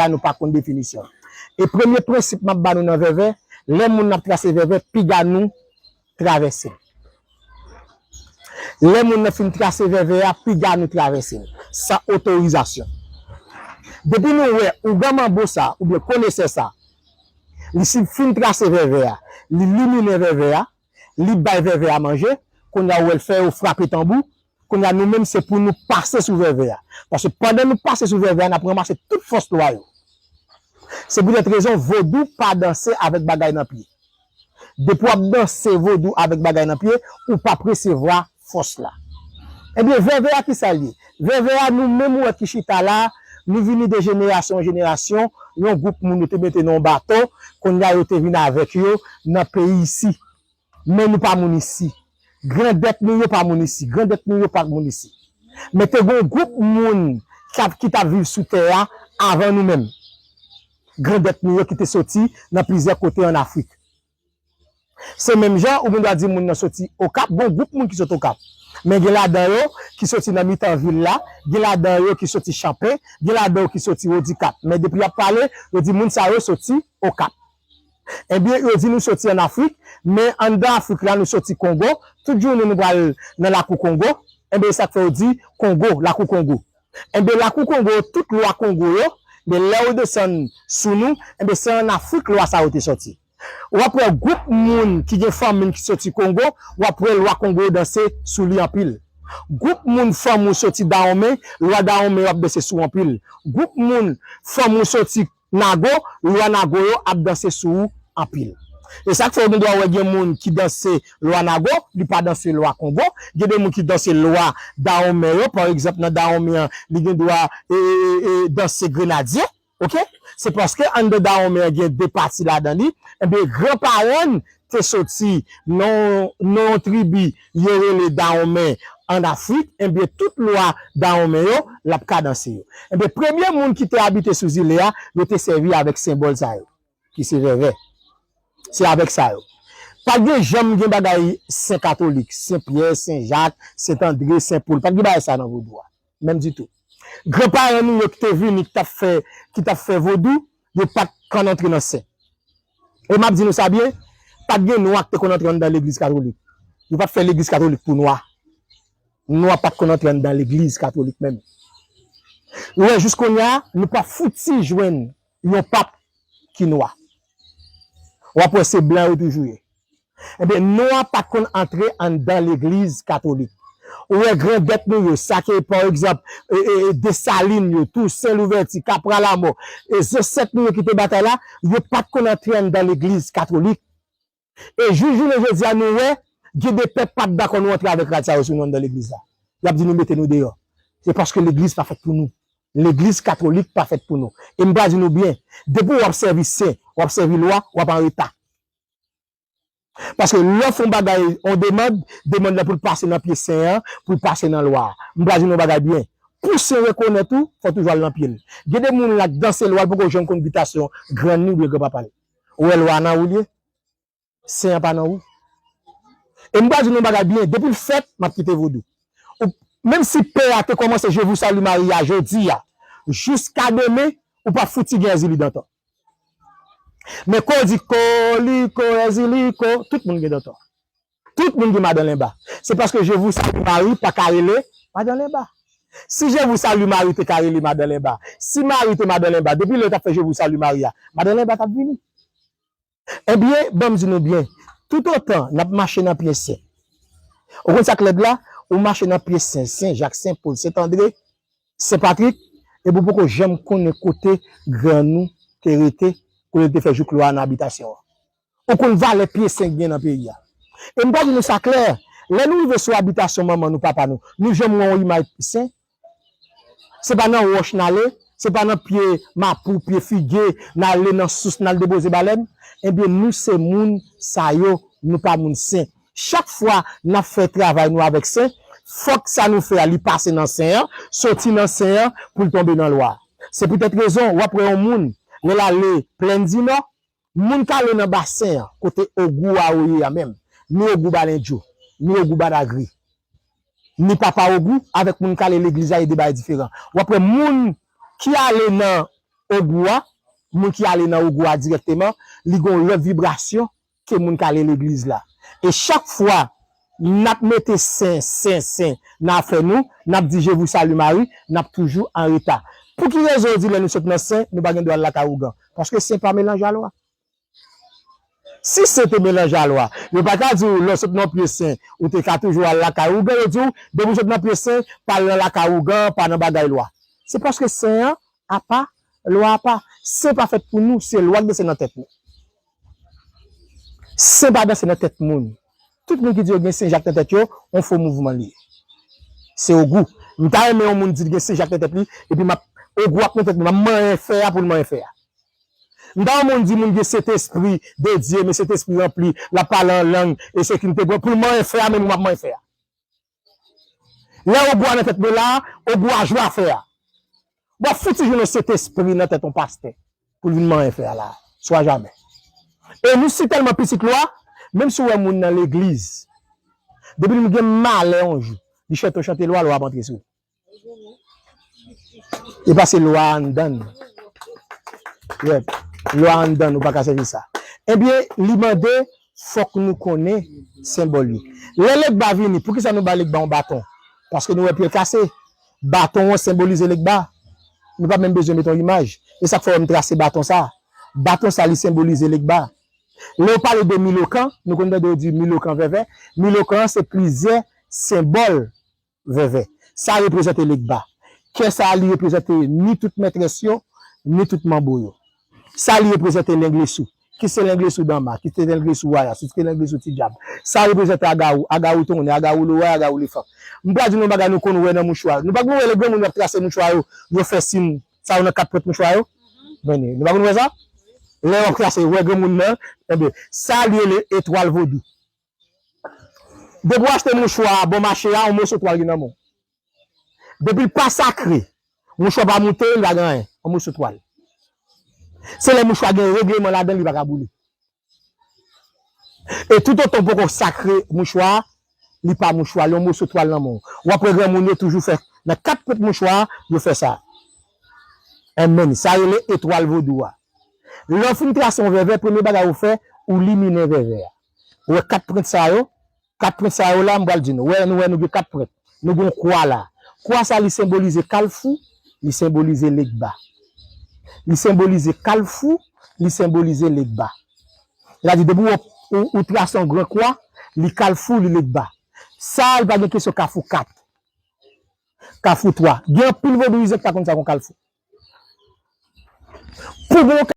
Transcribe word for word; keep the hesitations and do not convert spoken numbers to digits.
a, nou pa konn definisyon. E premye prensip m ap ba nou nan vèvè, lè moun ap trase vèvè, piga nou travèse l. Lè moun nan fin trase vèvè a, piga nou travèse l, san otorizasyon. Depi nou wè ougan manbo sa, oubyen konesè sa, li si fin trase vèvè a, li liminen vèvè a, li bay vèvè a manje, kounye a ou wè l fè yo frape tanbou, kounye a nou menm se pou nou pase sou vèvè a. Paske pandan nou pase sou vèvè a, n ap ranmase tout fòs lwa yo. Se poutèt rezon vodou pa danse avèk bagay nan pye. Depi w ap danse vodou avèk bagay nan pye, ou p ap resevwa fòs la. Ebyen, vèvè a ki sa l ye? Vèvè a nou menm ou wè ki chita la, nou vini de jenerasyon an jenerasyon, yon gwoup moun yo te mete nan yon bato, kounye a yo te vin avèk yo nan peyi isi. Men nou pa moun isi. Grandèt nou yo pa moun isi. Grandèt nou yo pa moun isi. Men te gen yon gwoup moun k ap, ki t ap viv sou tè a avan nou menm. Grandèt nou yo ki te soti nan plizyè kote ann Afrik. Se menm jan ou gen dwa di moun nan soti Okap, gen yon gwoup moun ki sot Okap. Men gen ladan yo ki soti nan mitan vil la, gen ladan yo ki soti Chanpen, gen ladan yo ki soti Wodikap. Men depi y ap pale, yo di moun sa yo soti Okap. Ebyen, yo di nou soti ann Afrik, men anndan Afrik la, nou soti Kongo. Tout jounen nou pral nan lakou Kongo. Ebyen, e sa k fè yo di Kongo, lakou Kongo. Ebyen, lakou Kongo yo, tout lwa Kongo yo, men lè yo desann sou nou, ebyen, se ann Afrik lwa sa yo te soti. W ap wè gwoup moun ki gen fanmi l ki soti Kongo, w ap wè lwa Kongo yo danse sou li anpil. Gwoup moun fanmi w soti Dawonmen, lwa Dawonmen yo ap danse sou w anpil. Gwoup moun fanmi w soti Nago, lwa Nago yo ap danse sou ou anpil. E sa k fè ou gen dwa wè gen moun ki danse lwa Nago, li pa danse lwa Kongo. Gen de moun ki danse lwa Dawonmen yo, pa egzanp, nan Dawonmen an, li gen dwa, e, e, e, e, danse grenadye, oke? Se paske anndan Dawonmen an gen de pati ladan li, ebyen, granparan n te soti nan, nan yon tribi yo rele Dawonmen ann Afrik, ebyen, tout lwa Dawonmen yo, l ap kadanse yo. Ebyen, premye moun ki te abite sou zile a, yo te sèvi avèk senbòl sa yo, ki se vèvè. Se avèk sa yo. Pa t gen janm gen bagay sen katolik, Sen Pyè, Sen Jak, Sen Andre, Sen Pòl. Pa t gen bagay sa nan vodou a. Menm ditou. Granparan nou yo ki te vini, ki t ap fè, ki t ap fè vodou, yo pa t konn antre nan sen. E m ap di nou sa byen, pa t gen nwa ki te konn antre anndan legliz katolik. Yo pa t fè legliz katolik pou nwa. Nwa pa t konn antre anndan legliz katolik menm. Ou wè, jis kounye a, nou pa fouti jwenn yon pap ki nwa. W ap wè se blan yo toujou ye. Ebyen, nwa pa t konn antre anndan legliz katolik. Ou wè grandèt nou yo, sa ke, pa egzanp, e, e, e, Desalin yo, Tousen Louvèti, Kapra Lamò, e zansèt nou yo ki te batay la, yo pa t konn antre anndan legliz katolik. E jis jounen jodi a, nou wè, gen de pèp pa t dakò nou antre avèk rad sa yo sou nou anndan legliz la. Y ap di nou mete nou deyò. Se paske legliz pa fèt pou nou. Legliz katolik pa fèt pou nou. E m pral di nou byen, depi w ap sèvi sen, w ap sèvi lwa, w ap an reta. Paske lè w fè yon bagay, yon demann, demann lan pou l pase nan pye sen an, pou l pase nan lwa a. M pral di nou yon bagay byen. Pou sen rekonèt ou, fò w toujou al nan pye l. Gen de moun la k danse lwa, l poko janm konn bitasyon grann li oubyen granpapa l. Ou wè lwa nan ou l ye? Sen an pa nan ou. E m pral di nou yon bagay byen, depi l fèt, m ap kite vodou. Ou, menm si pè a te kòmanse Je vous salue Marie a jodi a, jiska demen, ou pa fouti gen Èzili Dantan. Men kò di kò li kò, Èzili kò, tout moun gen Dantan. Tout moun gen Madan Lenba. Se paske Je vous salue Marie pa ka rele Madan Lenba. Si Je vous salue Marie te ka rele Madan Lenba, si Mari te Madan Lenba, depi lè yo t ap fè Je vous salue Marie a, Madan Lenba t ap vini. Ebyen, ban m di nou byen, toutotan n ap mache nan pye sen, ou konn sa k lèd la? Ou mache nan pye sen, Sen Jak, Sen Pòl, Sen Andre, Sen Patrik, epi ou poko janm konnen kote grann ou te rete, kote l te fè jouk lwa nan abitasyon an. Ou konn valè pye sen k gen nan peyi a. E m pral di nou sa klè, lè nou rive sou abitasyon manman nou, papa nou, nou janm wè yon imaj sen? Se pa nan wòch n ale, se pa nan pye mapou, pye fige, n ale nan sous, n al depoze balèn. Ebyen, nou se moun sa yo, nou pa moun sen. Chak fwa n ap fè travay nou avèk sen, fòk sa nou fè a, li pase nan sen an, soti nan sen an, pou l tonbe nan lwa. Se poutèt rezon, w ap wè yon moun, lè l ale Plèn di Nò, moun k ale nan basen an, kote Ogou a yo ye a menm, ni Ogou Balendjo, ni Ogou Badagri, ni Papa Ogou, avèk moun k ale legliz la, e de bagay diferan. W ap wè moun ki ale nan Ogou a, moun ki ale nan Ogou a dirèkteman, li gen yon lòt vibrasyon ke moun k ale legliz la. E chak fwa n ap mete sen, sen, sen nan afè nou, n ap di Je vous salue Marie, n ap toujou an reta. Pou ki rezon yo di lè nou sot nan sen, nou pa gen dwa al lakay ougan? Paske sen pa melanje a lwa. Si sen te melanje a lwa, yo pa ka di w lè w sot nan pye sen, ou te ka toujou al lakay ougan, yo di w, depi w sot nan pye sen, pa al nan lakay ougan, pa nan bagay lwa. Se paske sen an apa, lwa apa. Sen pa fèt pou nou, se lwa k danse nan tèt nou. Sen pa danse nan tèt moun. Tout moun ki di yo gen sen jak nan tèt yo, yon fo mouvman li ye. Se Ogou. M ta renmen yon moun di l gen sen jak nan tèt li, epi m ap, Ogou ap nan tèt li, m ap manyen fè a pou l manyen fè a. M ta renmen yon moun di moun gen Sentespri de Dye, men Sentespri ranpli, l ap pale an lang, e se ki m te pran pou l manyen fè a, menm m ap manyen fè a. Lè Ogou a nan tèt mwen la, Ogou a jwe afè a. W ap fouti jwenn yon Sentespri nan tèt yon pastè pou l vin manyen fè a la. Swa jamè. E nou si tèlman pitit lwa, menm si w wè moun nan legliz, depi l gen malè yon jou, li chante yon chante lwa, lwa ap antre sou li. E pa se lwa anndan n. Yep. Lwa anndan n, ou pa ka chanje sa. Ebyen, li mande, fòk nou konnen senbòl yo. Lè Legba vini, poukisa nou ba Legba yon baton? Paske nou wè pye l kase. Baton an senbolize Legba. Nou pa menm bezwen mete yon imaj. E sa k fè w wè m trase baton sa. Baton sa, li senbolize Legba. Lè yo pale de Milokan, nou konn tande yo di Milokan vèvè. Milokan an se plizyè senbòl vèvè. Sa reprezante Legba. Kè sa a, li reprezante ni tout mètrès yo, ni tout manbo yo. Sa li reprezante Lenglesou. Ki se Lenglesou Danma, ki se Lenglesou Wayas, ki se Lenglesou Ti Dyab. Sa reprezante Agawou, Agawou Tonnè, Agawou Loway, Agawou Lefan. M pral di nou yon bagay nou konn wè nan mouchwa yo. Nou pa konn wè lè granmoun yo ap trase mouchwa yo, yo fè sin sa yo nan kat pwent mouchwa yo? Men, nou pa konn wè sa? Lè yo ap trase, wè granmoun nan, enben, sa li rele etwal vodou. Depi w achte mouchwa a bò mache a, yon moso twal gen nan men w. Depi l pa sakre, mouchwa pa moute, li pa gen anyen. Yon moso twal. Se lè mouchwa gen regleman ladan l, li pa ka boule. E toutotan w poko sakre mouchwa a, li pa mouchwa, li yon moso twal nan men w. W ap wè granmoun yo toujou fè, nan kat pwent mouchwa a, yo fè sa. Enben, sa rele etwal vodou a. Lè w fin trase yon vèvè, premye bagay ou fè, ou liminen vèvè a. Ou wè kat pwent sa yo, kat pwent sa yo la, m pral di nou. Wè, nou wè nou gen kat pwent. Nou gen yon kwa la. Kwa sa, li senbolize Kalfou, li senbolize Legba. Li senbolize Kalfou, li senbolize Legba. Sètadi, depi w, ou, ou trase yon gran kwa, li Kalfou, li Legba. Sa, li pa gen kesyon Kafou kat. Kafou twa. Gen anpil vodouyizan ki pa konn sa k yon Kalfou. Pou gen yon